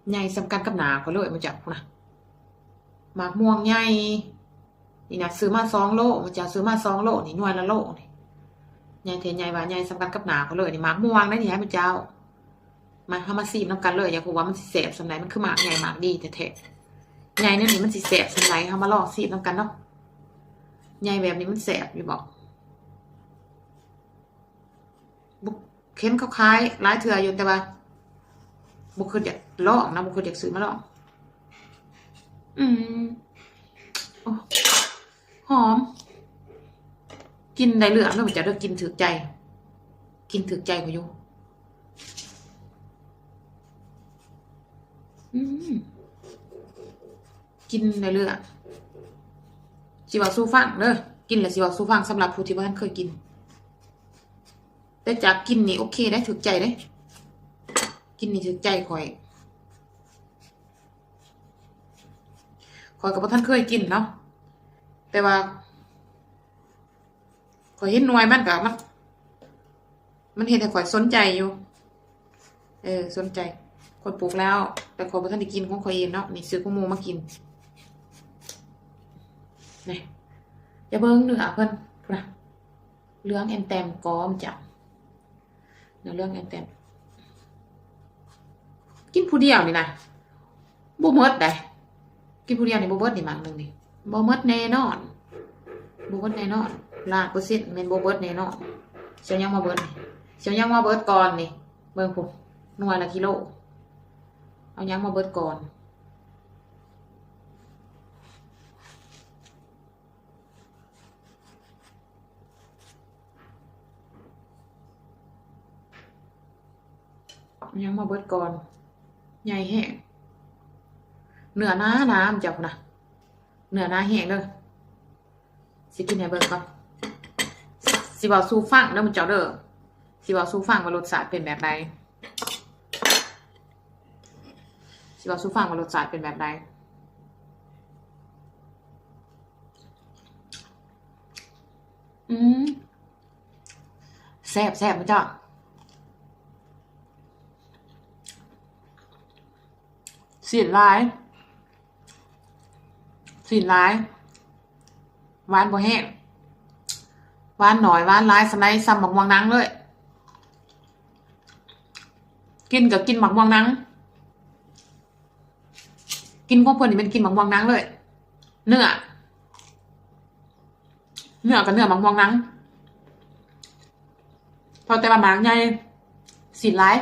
ໃຫຍ່ສ່ຳກັນກັບໜ້າຂ້ອຍເລີຍ ໝູ່ເຈົ້າພຸ້ນນະ. ໝາກມ່ວງໃຫຍ່ນີ້ນະ ຊື້ມາສອງໂລ ໝູ່ເຈົ້າ ຊື້ມາສອງໂລນີ້ ໜ່ວຍລະໂລນີ້ ໃຫຍ່ແທ້ໃຫຍ່ວ່າໃຫຍ່ສ່ຳກັນກັບໜ້າຂ້ອຍເລີຍນີ້. ໝາກມ່ວງໃດນີ້ ໃຫ້ໝູ່ເຈົ້າ ມາ ເຮົາມາຊີມນຳກັນເລີຍ ຢາກຮູ້ວ່າມັນຊິແຊບສ່ຳໃດ. ມັນຄືໝາກໃຫຍ່ໝາກດີແທ້ໆ. ໃຫຍ່ແນວນີ້ມັນຊິແຊບສ່ຳໃດ ເຮົາມາລອງຊີມນຳກັນເນາະ. ໃຫຍ່ແບບນີ້ມັນແຊບຢູ່ບໍ່? ບໍ່ ເຫັນເຂົາຂາຍຫຼາຍເທື່ອຢູ່ ແຕ່ວ່າບໍ່ຄິດຢາກລອງນະ ບໍ່ຄິດຢາກຊື້ມາລອງ. ອືມ ໂອ້ ຫອມ ກິ່ນໄດ້ເລື່ອງເດີ ເຈົ້າເດີ ກິ່ນຖືກໃຈ ກິ່ນຖືກໃຈຂ້ອຍຢູ່. ອືມ ກິ່ນໄດ້ເລື່ອງ ຊິເວົ້າສູ່ຟັງເດີ ກິນແລ້ວຊິເວົ້າສູ່ຟັງ ສຳລັບຜູ້ທີ່ບໍ່ທັນເຄີຍກິນ. ແຕ່ຈາກກິ່ນນີ້ໂອເຄເດ້ ຖືກໃຈເດ້ ກິ່ນນີ້ຖືກໃຈຂ້ອຍ. ຂ້ອຍກໍບໍ່ທັນເຄີຍກິນເນາະ ແຕ່ວ່າ ຂ້ອຍເຫັນໜ່ວຍມັນກໍ ມັນ ມັນເຮັດໃຫ້ຂ້ອຍສົນໃຈຢູ່ ເອີ ສົນໃຈ. ຂ້ອຍປູກແລ້ວ ແຕ່ຂ້ອຍບໍ່ທັນໄດ້ກິນຂອງຂ້ອຍເອງເນາະ ນີ້ຊື້ຂອງໝູ່ມາກິນ. ນີ້ ຢ່າເບິ່ງເນື້ອເພິ່ນ ພຸ້ນນະ ເຫຼືອງແອມແຕມ ກອມຈ້ະ ເນື້ອເຫຼືອງແອມແຕມ. ກິນຜູ້ດຽວນີ້ນະ ບໍ່ໝົດໃດ໋ ກິນຜູ້ດຽວນີ້ບໍ່ເບິດນີ້ ໝາກໜຶ່ງນີ້ ບໍ່ໝົດແນ່ນອນ ບໍ່ໝົດແນ່ນອນ ລ້ານເປີເຊັນແມ່ນບໍ່ເບິດແນ່ນອນ. ຊິເອົາຫຍັງມາເບິດນີ້ ຊິເອົາຫຍັງມາເບິດກ່ອນນີ້ ເບິ່ງພຸ້ນ ໜ່ວຍລະກິໂລ ເອົາຫຍັງມາເບິດກ່ອນ? ຫຍັງມາເບິດກ່ອນ ໃຫຍ່ແຮງ ເນື້ອໜາໆ ໝູ່ເຈົ້າພຸ້ນນະ ເນື້ອໜາແຮງເດີ. ຊິກິນໃຫ້ເບິ່ງກ່ອນ ຊິເວົ້າສູ່ຟັງເດີ ໝູ່ເຈົ້າເດີ ຊິເວົ້າສູ່ຟັງວ່າລົດຊາດເປັນແບບໃດ ຊິເວົ້າສູ່ຟັງວ່າລົດຊາດເປັນແບບໃດ. ອືມ ແຊບໆ ໝູ່ເຈົ້າ ຊີ້ນຫຼາຍ ຊີ້ນຫຼາຍ ຫວານບໍ່ແຮງ ຫວານໜ້ອຍ ຫວານຫຼາຍສ່ຳໃດ ສ່ຳໝາກມ່ວງໜັງເລີຍ. ກິນກໍກິນໝາກມ່ວງໜັງ ກິນຂອງເພິ່ນນີ້ແມ່ນກິນໝາກມ່ວງໜັງເລີຍ ເນື້ອ ເນື້ອກໍເນື້ອໝາກມ່ວງໜັງ ເພາະແຕ່ວ່າໝາກໃຫຍ່ ຊີ້ນຫຼາຍ.